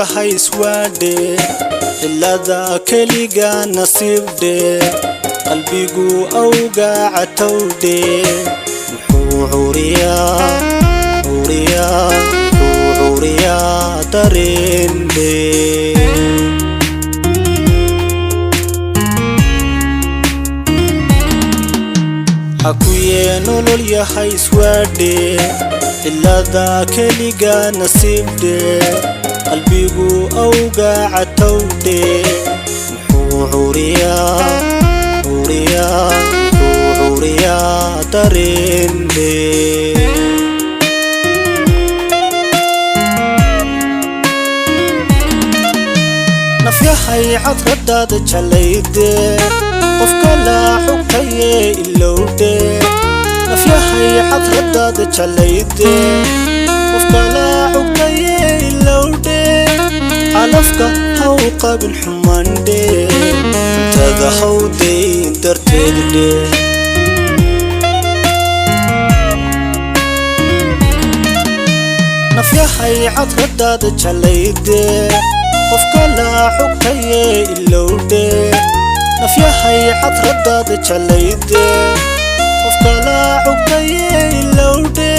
yahay iswaadhe, cilada keliga nasiibdhe, qalbigu awgaaca towdhe. Muxuu curiyaa, curiyaa, muxuu curiyaa dareendhe? Xakuye nolol yahay iswaadhe, cilada keliga nasiibdhe, qalbigu awgaaca towdhe. Muxuu curiyaa, curiyaa, muxuu curiyaa dareendhe? Nafyahay cadradaada jalayde, qof kala xugtaye ilowdhe. Nafyahay cadradaada jalayde, qof kala xugtaye ilowdhe. Calafka haw qabin xumandhe, cuntada hawdayn darteeddhe. Nafyahay cadradaada jalayde, qof kala xugtaye ilowdhe. Nafyahay cadradaada jalayde, qof kala xugtaye ilowdhe.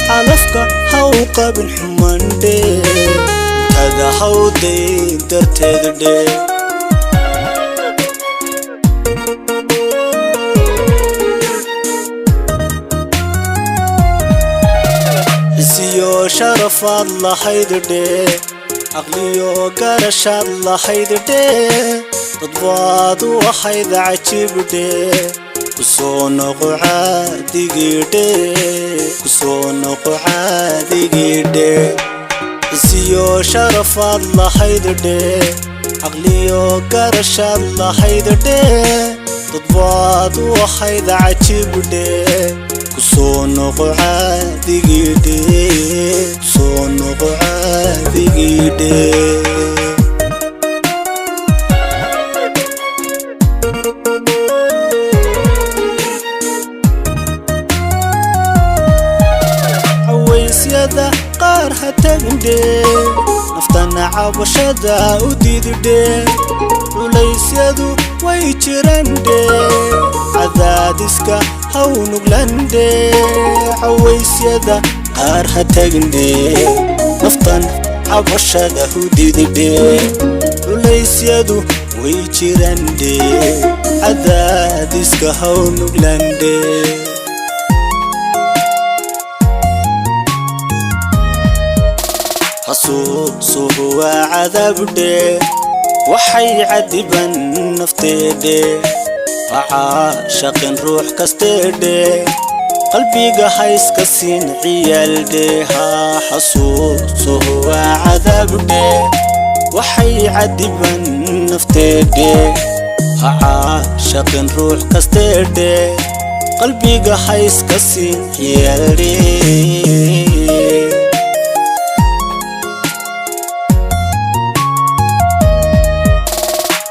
Calafka haw qabin xumandhe, cuntada hawdayn darteeddhe. Isiyo sharafaad lahayd dhe, caqliyo garashaad lahayd dhe, dad baad u ahayd cajiibdhe. Kusoo noqo caadigii dhe, kusoo noqo caadigii dhe. Isiyo sharafaad lahayd dhe, caqliyo garashaad lahayd dhe, dad baad u ahayd cajiibdhe. Kusoo noqo caadigii dhe, kusoo noqo caadigii dhe. Cawaysyada qaar ha tagindhe, naftana cabashada u diididhe. Culaysyadu way jirandhe, cadaadiska haw nuglandhe. Cawaysyada qaar ha tagindhe, naftan cabashada u diididhe. Culaysyadu way jirandhe, cadaadiska haw nuglandhe. Xasuusuhu waa cadaabdhe, waxay cadiban nafteedhe. Ha caashaqin ruux kasteedhe, qalbiga hayska siin ciyaaldhe. Ha xasuusuhu waa cadaabdhe, waxay cadiban nafteedhe. Ha caashaqin ruux kasteedhe, qalbiga hayska siin ciyaaldhe.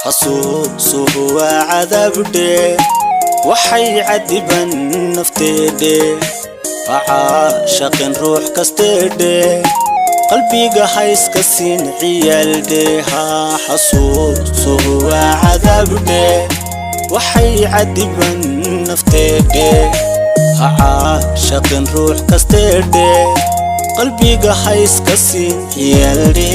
Xasuusuhu waa cadaabdhe, waxay cadiban nafteedhe. Ha caashaqin ruux kasteedhe, qalbiga hayska siin ciyaaldhe. Ha xasuusuhu waa cadaabdhe, waxay cadiban nafteedhe. Ha caashaqin ruux kasteedhe, qalbiga hayska siin ciyaaldhe.